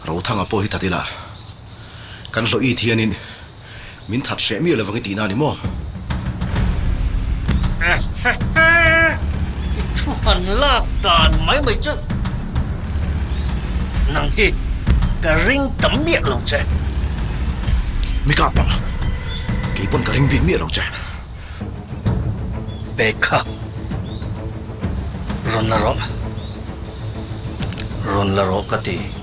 Rothanga pawh hi that ila, kan hlawh it hianin min that hreh miah lovang i tihna a ni maw? I thu han lak dan mai mai chu nang hi ka ring ta miah lo che. Mi kap ang, kei pawn ka ring bik miah lo che. Bag kha rawn la rawh, rawn la rawh ka ti.